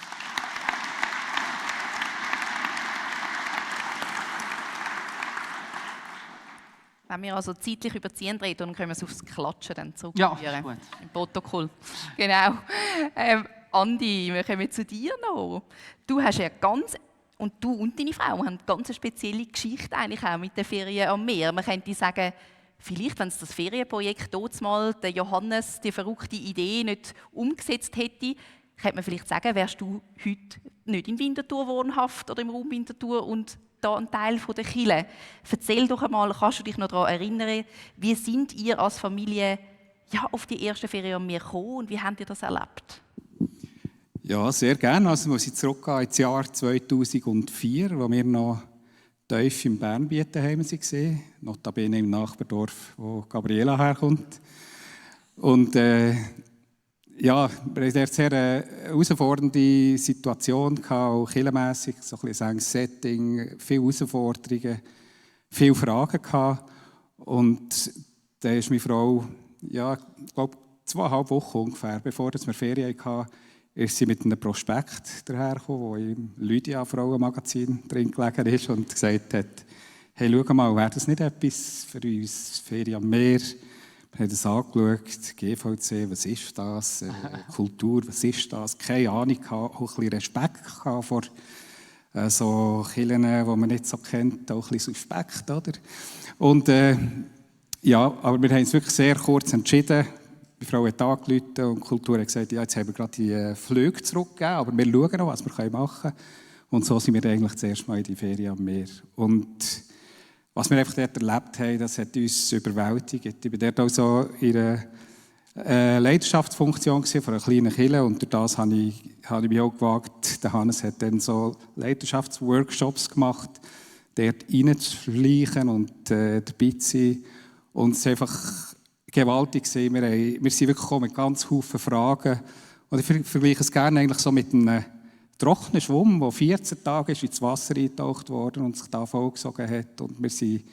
Wenn wir also zeitlich überziehen reden, dann können wir es aufs Klatschen dann Ja, zurückführen. gut. Im Protokoll. Genau. Andi, wir kommen zu dir noch. Du hast ja und du und deine Frau haben eine ganz spezielle Geschichte eigentlich auch mit den Ferien am Meer. Man könnte sagen, vielleicht, wenn es das Ferienprojekt dort mal der Johannes die verrückte Idee nicht umgesetzt hätte, könnte man vielleicht sagen, wärst du heute nicht in Winterthur wohnhaft oder im Raum Winterthur und da ein Teil der Kirche. Erzähl doch einmal, kannst du dich noch daran erinnern, wie sind ihr als Familie auf die erste Ferien am Meer gekommen und wie habt ihr das erlebt? Ja, sehr gerne. Also muss ich zurückgehen ins Jahr 2004, wo wir noch tief im Bernbiet daheim waren, notabene im Nachbardorf, wo Gabriela herkommt. Und wir hatten eine sehr herausfordernde Situation, auch kirchenmässig, so ein bisschen Setting, viele Herausforderungen, viele Fragen gehabt. Und da ist meine Frau, ich glaube 2,5 Wochen ungefähr, bevor wir Ferien hatten, ist sie mit einem Prospekt dahergekommen, der im Lydia-Frauenmagazin drin gelegen ist und gesagt hat, hey, schau mal, wäre das nicht etwas für uns, Ferien am Meer? Wir haben das angeschaut, GVC, was ist das? Kultur, was ist das? Keine Ahnung, auch ein bisschen Respekt vor so Kirchen, die man nicht so kennt, auch ein bisschen suspekt, oder? Und aber wir haben uns wirklich sehr kurz entschieden. Die Frau hat angerufen und die Kultur hat gesagt, jetzt haben wir gerade die Flüge zurückgegeben, aber wir schauen noch, was wir machen können. Und so sind wir eigentlich das erste Mal in die Ferien am Meer. Und was wir einfach dort erlebt haben, das hat uns überwältigt. Ich war dort also in einer Leidenschaftsfunktion von einer kleinen Kirche und durch das habe ich mich auch gewagt. Der Hannes hat dann so Leidenschaftsworkshops gemacht, dort reinzuschleichen und dabei zu sein. Und es war einfach gewaltig. Wir sind wirklich mit ganz vielen Fragen. Und ich vergleiche es gerne eigentlich so mit einem trockener Schwamm, der 14 Tage ist ins Wasser eingetaucht worden und sich da vollgesogen hat. Und wir sind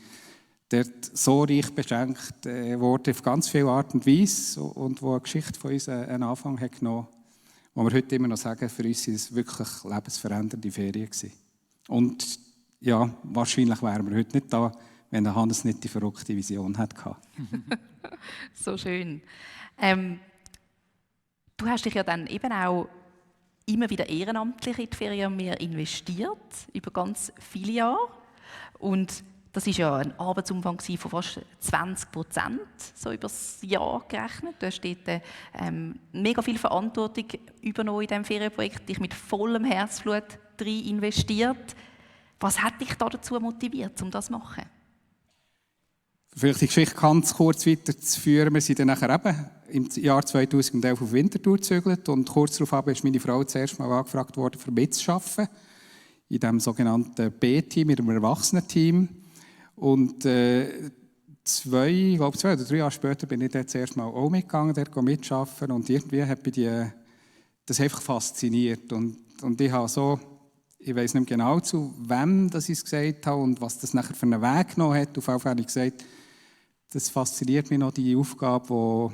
dort so reich beschenkt worden auf ganz viele Art und Weise und wo eine Geschichte von uns einen Anfang hat genommen, wo wir heute immer noch sagen, für uns waren es wirklich lebensverändernde Ferien gewesen. Und ja, wahrscheinlich wären wir heute nicht da, wenn Hannes nicht die verrückte Vision hatte. So schön. Du hast dich ja dann eben auch immer wieder ehrenamtlich in die Ferien am Meer investiert, über ganz viele Jahre. Und das war ja ein Arbeitsumfang von fast 20%, so über das Jahr gerechnet. Du hast dort mega viel Verantwortung übernommen in diesem Ferienprojekt, dich mit vollem Herzblut rein investiert. Was hat dich da dazu motiviert, um das zu machen? Vielleicht die Geschichte ganz kurz weiterzuführen. Wir sind dann nachher eben im Jahr 2011 auf Winterthur gezögert und kurz darauf ist meine Frau zuerst mal angefragt worden, für mitzuarbeiten in diesem sogenannten B-Team, in einem Erwachsenen-Team. Und 2 oder 3 Jahre später bin ich dort zuerst mal auch mitgegangen, dort mitarbeiten und irgendwie hat mich das einfach fasziniert. Und ich habe so, ich weiss nicht mehr genau, zu wem das ich es gesagt habe und was das nachher für einen Weg genommen hat. Auf jeden Fall habe ich gesagt, das fasziniert mich noch, die Aufgabe,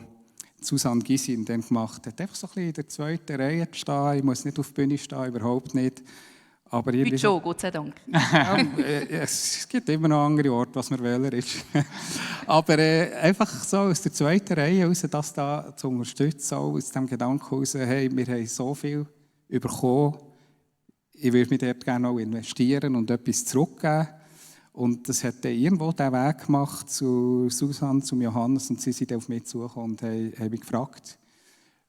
die Susanne Gysin dann gemacht hat. Einfach so ein bisschen in der zweiten Reihe zu stehen. Ich muss nicht auf der Bühne stehen, überhaupt nicht. Aber heute schon, Gott sei Dank. Ja, es gibt immer noch andere Orte, was man wähler ist. Aber einfach so aus der zweiten Reihe heraus, das da zu unterstützen, auch aus dem Gedanken heraus, hey, wir haben so viel bekommen, ich würde mich dort gerne auch investieren und etwas zurückgeben. Und das hat dann irgendwo den Weg gemacht zu Susanne, zu Johannes, und sie sind auf mich zugekommen und haben mich gefragt,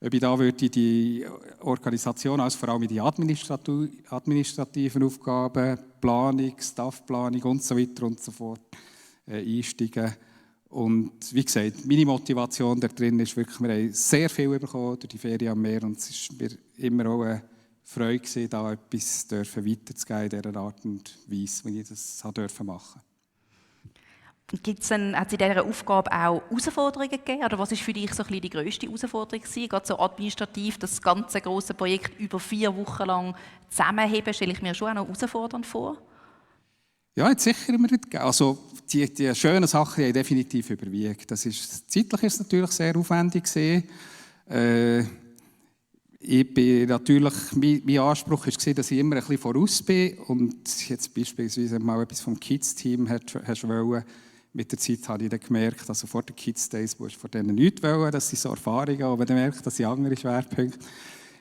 ob ich da würde die Organisation, also vor allem die administrativen Aufgaben, Planung, Staffplanung und so weiter und so fort einsteigen. Und wie gesagt, meine Motivation da drin ist wirklich, wir haben sehr viel bekommen durch die Ferien am Meer und es ist mir immer auch eine Freude gewesen, da etwas weiterzugeben in dieser Art und Weise, wie ich das machen durfte. Hat es in dieser Aufgabe auch Herausforderungen gegeben? Oder was war für dich so ein bisschen die grösste Herausforderung gewesen? Gerade so administrativ, das ganze grosse Projekt über 4 Wochen lang zusammenheben, stelle ich mir schon auch noch herausfordernd vor. Ja, jetzt sicher immer wieder. Also die schönen Sachen haben definitiv überwiegt. Zeitlich ist es natürlich sehr aufwendig gewesen. Ich bin natürlich, mein Anspruch war, dass ich immer ein bisschen voraus bin und jetzt beispielsweise mal etwas vom Kids-Team hast wollen. Mit der Zeit habe ich dann gemerkt, also vor den Kids Days, wo ich von denen nichts wollen, dass sie so Erfahrungen haben, aber dann merkt, dass sie andere Schwerpunkte.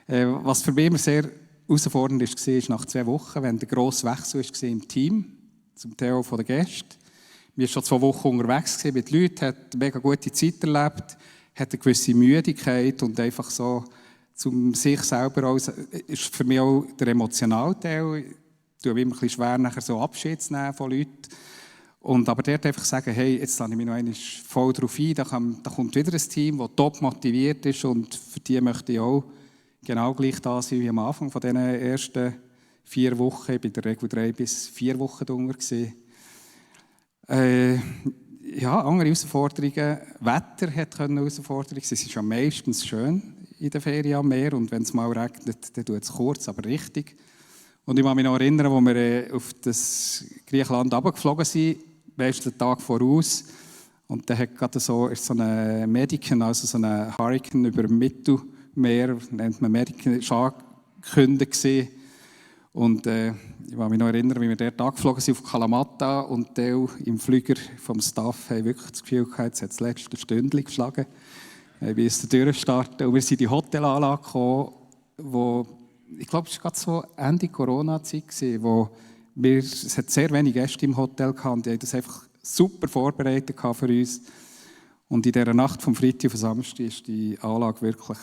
Was für mich immer sehr herausfordernd war, ist nach 2 Wochen, wenn der grosse Wechsel war im Team, zum Teil von den Gästen. Wir waren schon 2 Wochen unterwegs mit Leuten, hat eine mega gute Zeit erlebt, hat eine gewisse Müdigkeit und einfach so, zum sich selber auch, ist für mich auch der emotionale Teil. Ich tue mir immer ein bisschen schwer, nachher so Abschied zu nehmen von Leuten. Und aber dort einfach sagen, hey, jetzt lasse ich mich noch einmal voll darauf ein, da kommt wieder ein Team, das top motiviert ist und für die möchte ich auch genau gleich da sein wie am Anfang von diesen ersten 4 Wochen. Ich war in der Regel 3 bis 4 Wochen drunter. Ja, andere Herausforderungen. Wetter hat eine Herausforderung sein. Es ist ja meistens schön in der Ferien am Meer und wenn es mal regnet, dann tut es kurz, aber richtig. Und ich kann mich noch erinnern, als wir auf das Griechenland runtergeflogen sind, meistens den Tag voraus. Und dann hat gerade so ein Medican, also so ein Hurrikan über dem Mittelmeer, nennt man Medican, angekündigt. Und ich kann mich noch erinnern, wie wir dort angeflogen sind auf Kalamata und Teil im Flüger vom Staff haben wirklich das Gefühl gehabt, jetzt hat das letzte Stündchen geschlagen. Wir mussten durchstarten und wir sind in die Hotelanlage gekommen, wo, ich glaube, es war gerade so Ende Corona-Zeit, wo es hat sehr wenige Gäste im Hotel gehabt und die haben das einfach super vorbereitet für uns. Und in dieser Nacht vom Freitag auf den Samstag ist die Anlage wirklich,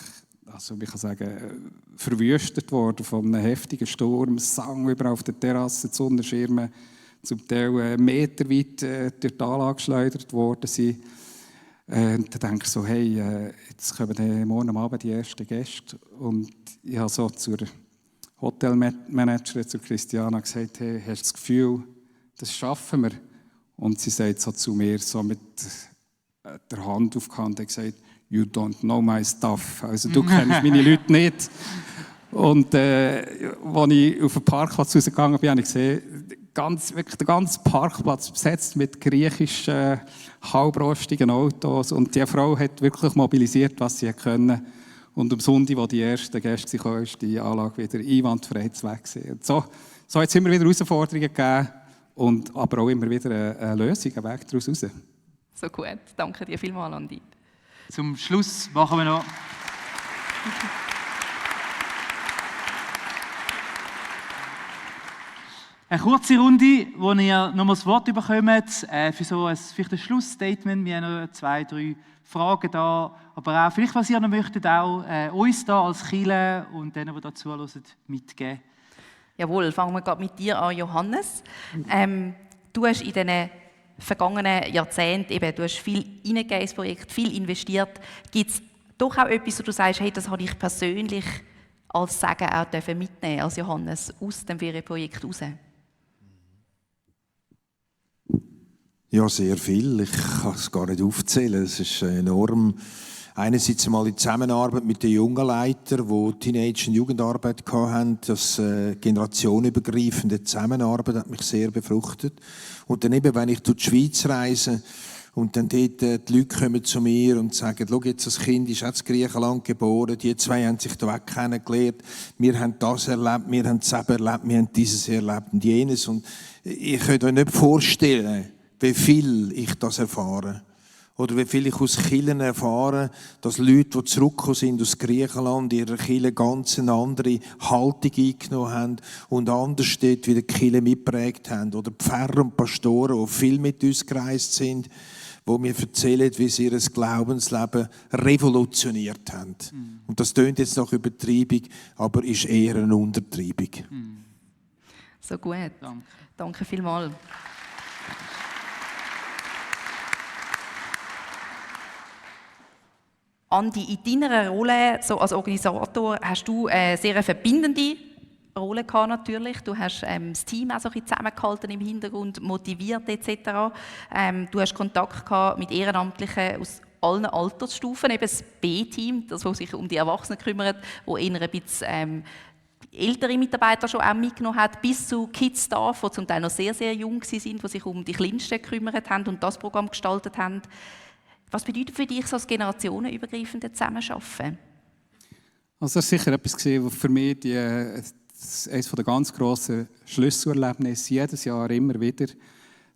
also ich kann sagen, verwüstet worden von einem heftigen Sturm, Sang überall auf der Terrasse, die Sonnenschirme zum Teil meterweit durch die Anlage geschleudert worden sind. Und dann denke ich so, hey, jetzt kommen dann morgen Abend die ersten Gäste. Und ich habe so zur Hotelmanagerin, zur Christiana, gesagt, hey, hast du das Gefühl, das schaffen wir? Und sie sagt so zu mir, so mit der Hand auf die Hand, gesagt, you don't know my stuff. Also du kennst meine Leute nicht. Und als ich auf den Parkplatz rausgegangen bin, habe ich gesehen, wirklich der ganze Parkplatz besetzt mit griechischen, halbrostigen Autos. Und die Frau hat wirklich mobilisiert, was sie können. Und am Sonntag, als die ersten Gäste kamen, ist die Anlage wieder einwandfrei weg. So hat es immer wieder Herausforderungen gegeben, aber auch immer wieder eine Lösung, einen Weg daraus raus. So gut, danke dir vielmals, Andi. Zum Schluss machen wir noch eine kurze Runde, wo ihr nochmal das Wort bekommt, für so vielleicht ein Schlussstatement. Wir haben noch 2, 3 Fragen da, aber auch vielleicht, was ihr noch möchtet, auch uns da als Kirche und denen, die da zuhören, mitgeben. Jawohl, fangen wir gerade mit dir an, Johannes. Du hast in diesen vergangenen Jahrzehnten du hast viel reingegeben ins Projekt, viel investiert. Gibt es doch auch etwas, wo du sagst, hey, das habe ich persönlich als Segen auch mitnehmen als Johannes aus dem Ferienprojekt raus? Ja, sehr viel. Ich kann es gar nicht aufzählen. Es ist enorm. Einerseits mal in Zusammenarbeit mit den jungen Leitern, die Teenage- und Jugendarbeit hatten. Das generationenübergreifende Zusammenarbeit hat mich sehr befruchtet. Und dann eben, wenn ich durch die Schweiz reise und dann dort die Leute kommen zu mir und sagen, schau, jetzt das Kind ist auch in Griechenland geboren, die 2 haben sich da weg kennengelernt, wir haben das erlebt, wir haben das erlebt, wir haben dieses erlebt und jenes. Und ich könnte euch nicht vorstellen, wie viel ich das erfahre. Oder wie viel ich aus Kirchen erfahre, dass Leute, die zurückgekommen sind aus Griechenland, ihre Kirche ganz eine andere Haltung eingenommen haben und anders steht, wie die Kirche mitgeprägt haben. Oder Pfarrer und Pastoren, die viel mit uns gereist sind, die mir erzählen, wie sie ihr Glaubensleben revolutioniert haben. Und das tönt jetzt nach Übertreibung, aber ist eher eine Untertreibung. So gut. Danke vielmals. Andi, in deiner Rolle so als Organisator hast du eine sehr verbindende Rolle gehabt, natürlich. Du hast das Team auch so ein bisschen zusammengehalten im Hintergrund, motiviert etc. Du hast Kontakt gehabt mit Ehrenamtlichen aus allen Altersstufen, eben das B-Team, das sich um die Erwachsenen kümmert, wo eher ein bisschen ältere Mitarbeiter schon auch mitgenommen hat, bis zu Kids-Staff, die zum Teil noch sehr, sehr jung waren, die sich um die Kleinsten gekümmert haben und das Programm gestaltet haben. Was bedeutet für dich so das generationenübergreifende Zusammenarbeiten? Also das war sicher etwas, was für mich eines der ganz grossen Schlüsselerlebnisse jedes Jahr immer wieder,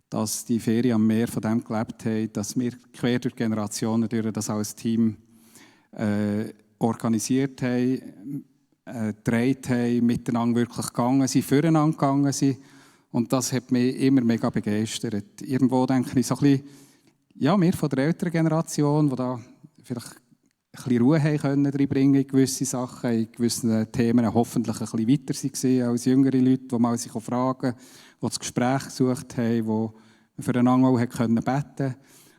dass die Ferien am Meer von dem gelebt haben, dass wir quer durch Generationen durch das als Team organisiert haben, gedreht haben, miteinander wirklich gegangen sind, füreinander gegangen sind. Und das hat mich immer mega begeistert. Irgendwo denke ich so ein bisschen, ja, wir von der älteren Generation, die da vielleicht ein bisschen Ruhe haben können reinbringen in gewisse Sachen, in gewissen Themen hoffentlich ein bisschen weiter waren als jüngere Leute, die mal sich fragen, die das Gespräch gesucht haben, die füreinander auch beten konnten.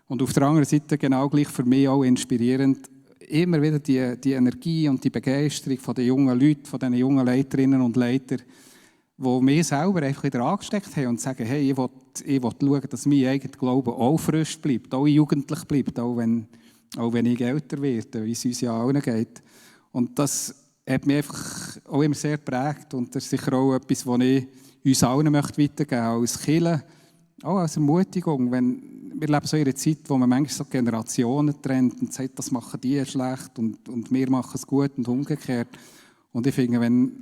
Und auf der anderen Seite genau gleich für mich auch inspirierend, immer wieder die Energie und die Begeisterung von den jungen Leuten, von den jungen Leiterinnen und Leitern, die mich selber einfach wieder angesteckt haben und sagen, hey, ich will schauen, dass mein eigener Glaube auch frisch bleibt, auch jugendlich bleibt, auch wenn ich älter werde, wie es uns ja allen geht. Und das hat mich einfach auch immer sehr geprägt und das ist sicher auch etwas, was ich uns allen weitergeben möchte, als Kirche, auch als Ermutigung. Wir leben so in einer Zeit, wo man manchmal so Generationen trennt und sagt, das machen die schlecht und wir machen es gut und umgekehrt. Und ich finde,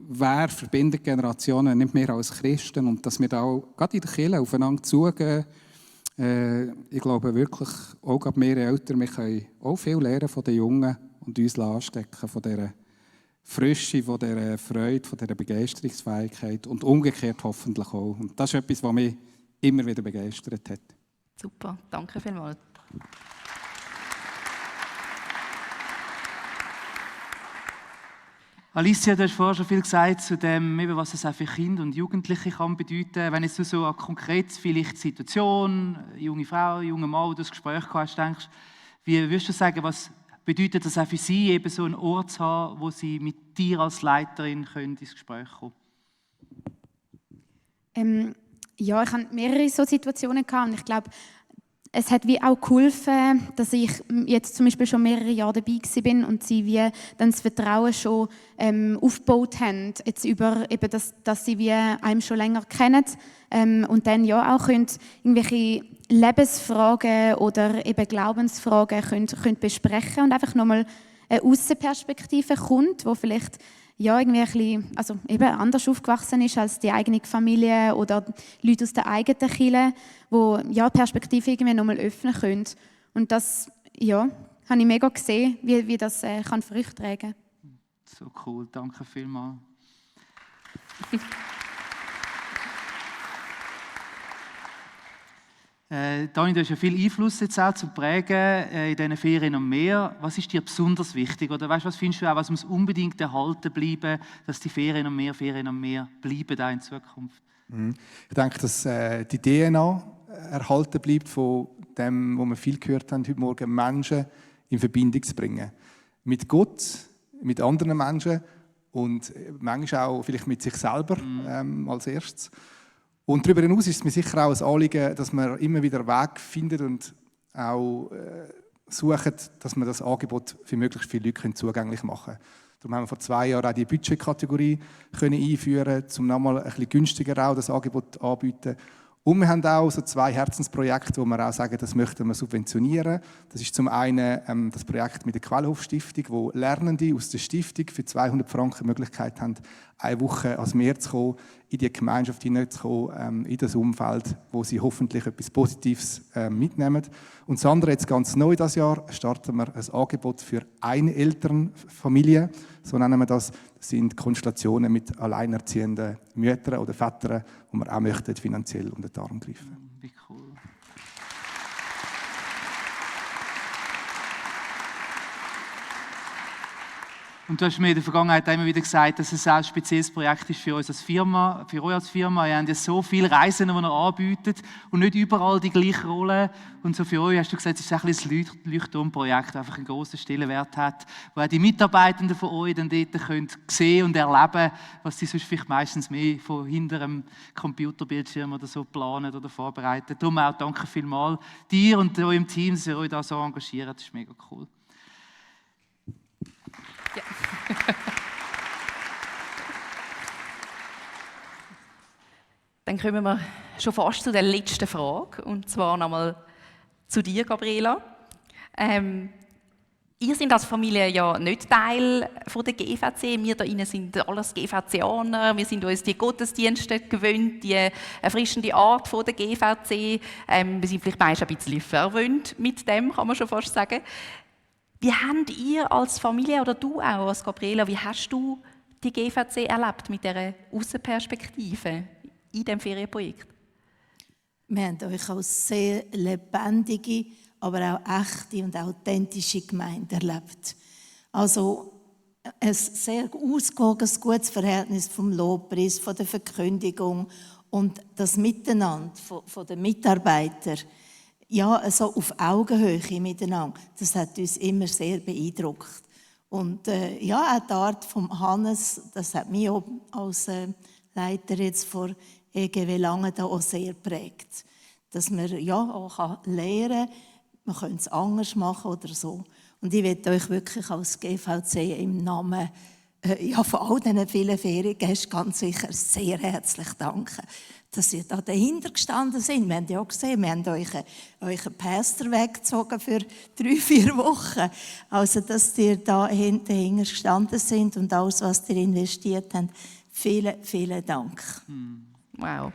wer verbindet Generationen, nicht mehr als Christen und dass wir da auch, gerade in der Kirche, aufeinander zugehen. Ich glaube wirklich, auch gerade wir Eltern, wir können auch viel lernen von den Jungen und uns anstecken von dieser Frische, von dieser Freude, von dieser Begeisterungsfähigkeit und umgekehrt hoffentlich auch. Und das ist etwas, was mich immer wieder begeistert hat. Super, danke vielmals. Alicia, du hast vorher schon viel gesagt zu dem, was es auch für Kinder und Jugendliche kann bedeuten. Wenn jetzt du so an konkret vielleicht Situation, junge Frau, junger Mann, wo du das Gespräch hast, denkst, wie würdest du sagen, was bedeutet das auch für sie, eben so einen Ort zu haben, wo sie mit dir als Leiterin können ins Gespräch kommen? Ja, ich hatte mehrere so Situationen gehabt und ich glaube, es hat wie auch geholfen, dass ich jetzt zum Beispiel schon mehrere Jahre dabei bin und sie wie dann das Vertrauen schon aufgebaut haben, jetzt über eben dass sie wie einem schon länger kennen und dann ja auch können irgendwelche Lebensfragen oder eben Glaubensfragen können besprechen und einfach nochmal eine Aussenperspektive kommt, wo vielleicht ja, irgendwie ein bisschen, also eben anders aufgewachsen ist als die eigene Familie oder Leute aus der eigenen Kirche, die ja, die Perspektive irgendwie nochmal öffnen können. Und das ja, habe ich mega gesehen, wie das kann Früchte tragen kann. So cool, danke vielmals. Dani, du hast ja viel Einfluss jetzt auch zu prägen in diesen Ferien am Meer. Was ist dir besonders wichtig? Oder weißt, was findest du auch, was muss unbedingt erhalten bleiben, dass die Ferien am Meer bleiben auch in Zukunft? Ich denke, dass die DNA erhalten bleibt von dem, was wir viel gehört haben heute Morgen, Menschen in Verbindung zu bringen. Mit Gott, mit anderen Menschen und manchmal auch vielleicht mit sich selber als erstes. Und darüber hinaus ist es mir sicher auch ein Anliegen, dass man immer wieder einen Weg findet und auch suchen, dass man das Angebot für möglichst viele Leute zugänglich machen kann. Darum haben wir vor 2 Jahren auch die Budgetkategorie einführen, um nochmal ein bisschen günstiger auch das Angebot anzubieten. Und wir haben auch so 2 Herzensprojekte, wo wir auch sagen, das möchten wir subventionieren. Das ist zum einen das Projekt mit der Quellhof-Stiftung, wo Lernende aus der Stiftung für 200 Franken die Möglichkeit haben, 1 Woche ans Meer zu kommen, in die Gemeinschaft hineinzukommen, in das Umfeld, wo sie hoffentlich etwas Positives mitnehmen. Und das andere, jetzt ganz neu dieses Jahr, starten wir ein Angebot für Einelternfamilien, so nennen wir das. Das sind Konstellationen mit alleinerziehenden Müttern oder Vätern, wo wir auch möchten, finanziell unter den Arm greifen. Wie cool. Und du hast mir in der Vergangenheit immer wieder gesagt, dass es auch ein spezielles Projekt ist für uns als Firma, für euch als Firma. Ihr habt ja so viele Reisen, die ihr anbietet und nicht überall die gleiche Rolle. Und so für euch hast du gesagt, es ist ein Leuchtturmprojekt, das einfach einen grossen Stellenwert hat, wo auch die Mitarbeitenden von euch dann dort können sehen und erleben, was sie sonst vielleicht meistens mehr von hinter einem Computerbildschirm oder so planen oder vorbereiten. Darum auch danke vielmals dir und eurem Team, dass ihr euch da so engagiert. Das ist mega cool. Ja. Dann kommen wir schon fast zu der letzten Frage, und zwar nochmal zu dir, Gabriela. Ihr seid als Familie ja nicht Teil von der GVC. Wir da innen sind alles GVCaner. Wir sind uns die Gottesdienste gewöhnt, die erfrischende Art von der GVC. Wir sind vielleicht meist ein bisschen verwöhnt mit dem, kann man schon fast sagen. Wie habt ihr als Familie oder du auch als Gabriela, wie hast du die GVC erlebt mit dieser Aussenperspektive in diesem Ferienprojekt? Wir haben euch als sehr lebendige, aber auch echte und authentische Gemeinde erlebt. Also ein sehr ausgewogenes, gutes Verhältnis vom Lobpreis, von der Verkündigung und das Miteinander von den Mitarbeitern. Ja, so auf Augenhöhe miteinander. Das hat uns immer sehr beeindruckt. Und ja, auch die Art von Hannes, das hat mich auch als Leiter jetzt vor EGW Langen da auch sehr geprägt. Dass man ja auch lernen kann, man könnte es anders machen oder so. Und ich möchte euch wirklich als GVC im Namen ja, von all diesen vielen Feriengästen ganz sicher sehr herzlich danken, dass ihr da dahinter gestanden sind. Wir haben ja auch gesehen, wir haben euch einen Pastor weggezogen für 3-4 Wochen. Also, dass ihr da dahinter gestanden sind und alles, was ihr investiert habt. Vielen, vielen Dank. Wow.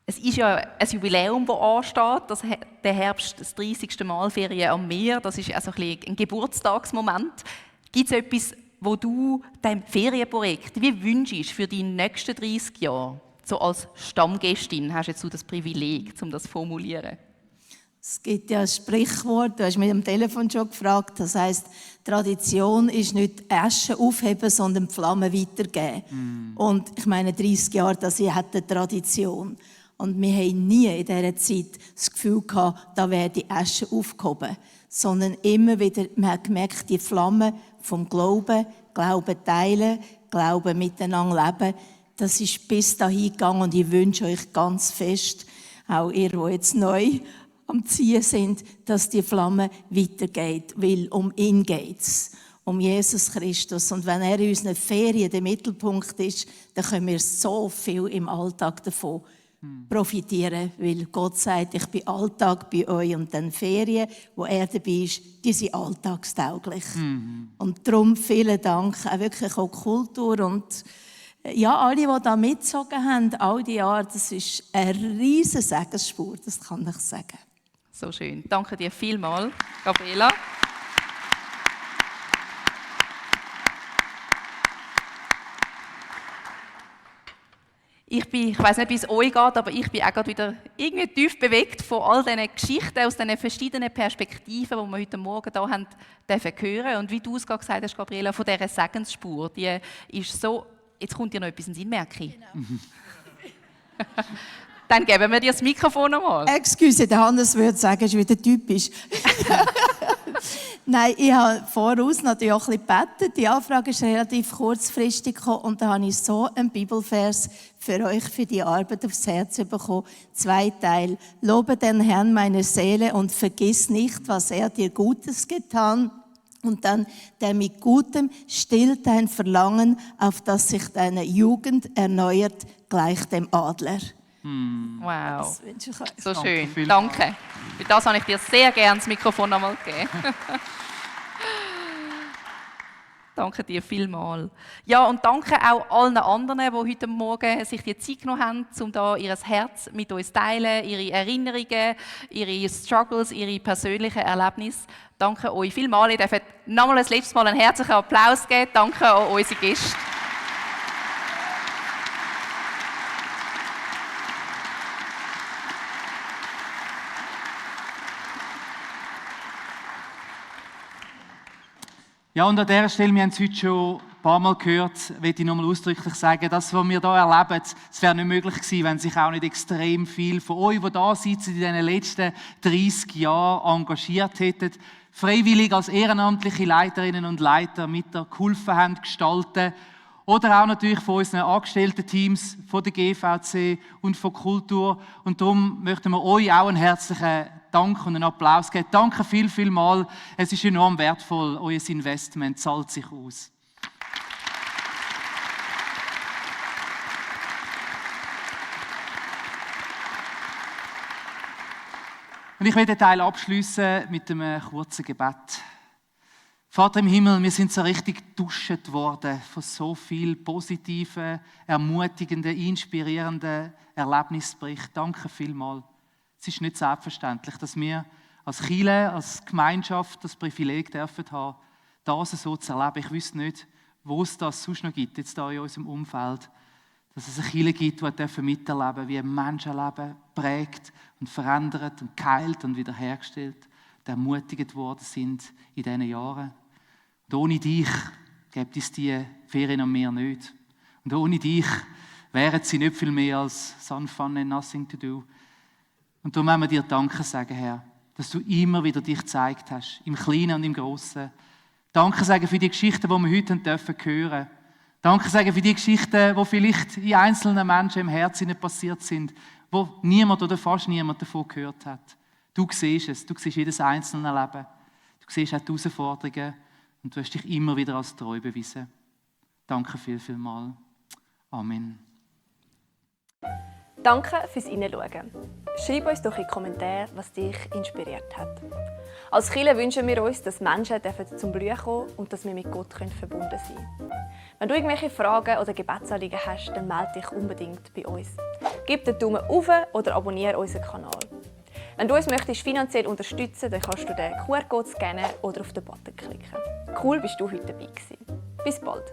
Es ist ja ein Jubiläum, das ansteht. Der Herbst, das 30. Mal Ferien am Meer. Das ist also ein Geburtstagsmoment. Gibt es etwas, wo du deinem Ferienprojekt wie wünschst für die nächsten 30 Jahre? So als Stammgästin hast jetzt du das Privileg, um das zu formulieren. Es gibt ja ein Sprichwort, du hast mich am Telefon schon gefragt, das heisst, Tradition ist nicht Asche aufheben, sondern Flammen weitergeben. Und ich meine, 30 Jahre, das hat eine Tradition. Und wir haben nie in dieser Zeit das Gefühl gehabt, da wäre die Asche aufgehoben. Sondern immer wieder, man hat gemerkt, die Flamme vom Glauben, Glauben teilen, Glauben miteinander leben, das ist bis dahin gegangen und ich wünsche euch ganz fest, auch ihr, die jetzt neu am Ziehen sind, dass die Flamme weitergeht, weil um ihn geht's. Um Jesus Christus. Und wenn er in unseren Ferien der Mittelpunkt ist, dann können wir so viel im Alltag davon profitieren. Weil Gott sagt, ich bin Alltag bei euch. Und dann Ferien, wo er dabei ist, die sind alltagstauglich. Und darum vielen Dank, auch wirklich auch Kultur. Und ja, alle, die da mitgezogen haben, all die Jahre, das ist eine riesige Segensspur, das kann ich sagen. So schön. Danke dir vielmals, Gabriela. Ich weiss nicht, wie es euch geht, aber ich bin auch gerade wieder irgendwie tief bewegt von all diesen Geschichten aus diesen verschiedenen Perspektiven, die wir heute Morgen hier haben hören. Und wie du es gerade gesagt hast, Gabriela, von dieser Segensspur, die ist so... Jetzt kommt dir noch etwas in den Sinn, merke ich. Genau. Dann geben wir dir das Mikrofon einmal. Excuse, der Hannes würde sagen, es ist wieder typisch. Nein, ich habe voraus natürlich auch ein bisschen gebetet. Die Anfrage ist relativ kurzfristig gekommen und da habe ich so einen Bibelvers für euch, für die Arbeit aufs Herz bekommen. 2 Teile. Lobe den Herrn, meine Seele, und vergiss nicht, was er dir Gutes getan. Und dann, der mit Gutem stillt dein Verlangen, auf das sich deine Jugend erneuert, gleich dem Adler. Wow, Das wünsche ich euch. so schön. Danke. Danke. Für das habe ich dir sehr gerne das Mikrofon einmal gegeben. Danke dir vielmals. Ja, und danke auch allen anderen, die heute Morgen sich die Zeit genommen haben, um da ihr Herz mit uns zu teilen, ihre Erinnerungen, ihre Struggles, ihre persönlichen Erlebnisse. Danke euch vielmals. Ihr dürft nochmal ein letztes Mal einen herzlichen Applaus geben. Danke an unsere Gäste. Ja, und an dieser Stelle, wir haben es heute schon ein paar Mal gehört, möchte ich nochmal ausdrücklich sagen, das, was wir hier erleben, es wäre nicht möglich gewesen, wenn sich auch nicht extrem viel von euch, die da sitzen, in den letzten 30 Jahren engagiert hätten, freiwillig als ehrenamtliche Leiterinnen und Leiter mit geholfen haben, gestalten. Oder auch natürlich von unseren Angestellten-Teams, von der GVC und von Kultur. Und darum möchten wir euch auch einen herzlichen Dank und einen Applaus geben. Danke viel mal. Es ist enorm wertvoll. Euer Investment zahlt sich aus. Und ich werde den Teil abschließen mit einem kurzen Gebet. Vater im Himmel, wir sind so richtig geduscht worden von so viel positiven, ermutigenden, inspirierenden Erlebnisberichten. Danke vielmals. Es ist nicht selbstverständlich, dass wir als Kirche, als Gemeinschaft das Privileg dürfen haben, das so zu erleben. Ich wüsste nicht, wo es das sonst noch gibt, jetzt hier in unserem Umfeld. Dass es eine Kirche gibt, die miterleben, wie Menschenleben prägt und verändert und geheilt und wiederhergestellt und ermutigt worden sind in diesen Jahren. Und ohne dich gibt es die Ferien an mir nicht. Und ohne dich wären sie nicht viel mehr als Sun, Fun and Nothing to do. Und darum wollen wir dir Danke sagen, Herr, dass du immer wieder dich gezeigt hast, im Kleinen und im Grossen. Danke sagen für die Geschichten, die wir heute hören dürfen. Danke sagen für die Geschichten, die vielleicht in einzelnen Menschen im Herzen passiert sind, wo niemand oder fast niemand davon gehört hat. Du siehst es, du siehst jedes einzelne Leben. Du siehst auch die Herausforderungen und du hast dich immer wieder als treu bewiesen. Danke viel mal. Amen. Danke fürs Hineinschauen. Schreib uns doch in die Kommentare, was dich inspiriert hat. Als Kirche wünschen wir uns, dass Menschen zum Blühen kommen und dass wir mit Gott verbunden sein können. Wenn du irgendwelche Fragen oder Gebetsanliegen hast, dann melde dich unbedingt bei uns. Gib den Daumen hoch oder abonniere unseren Kanal. Wenn du uns möchtest finanziell unterstützen, dann kannst du den QR-Code scannen oder auf den Button klicken. Cool, bist du heute dabei gewesen. Bis bald!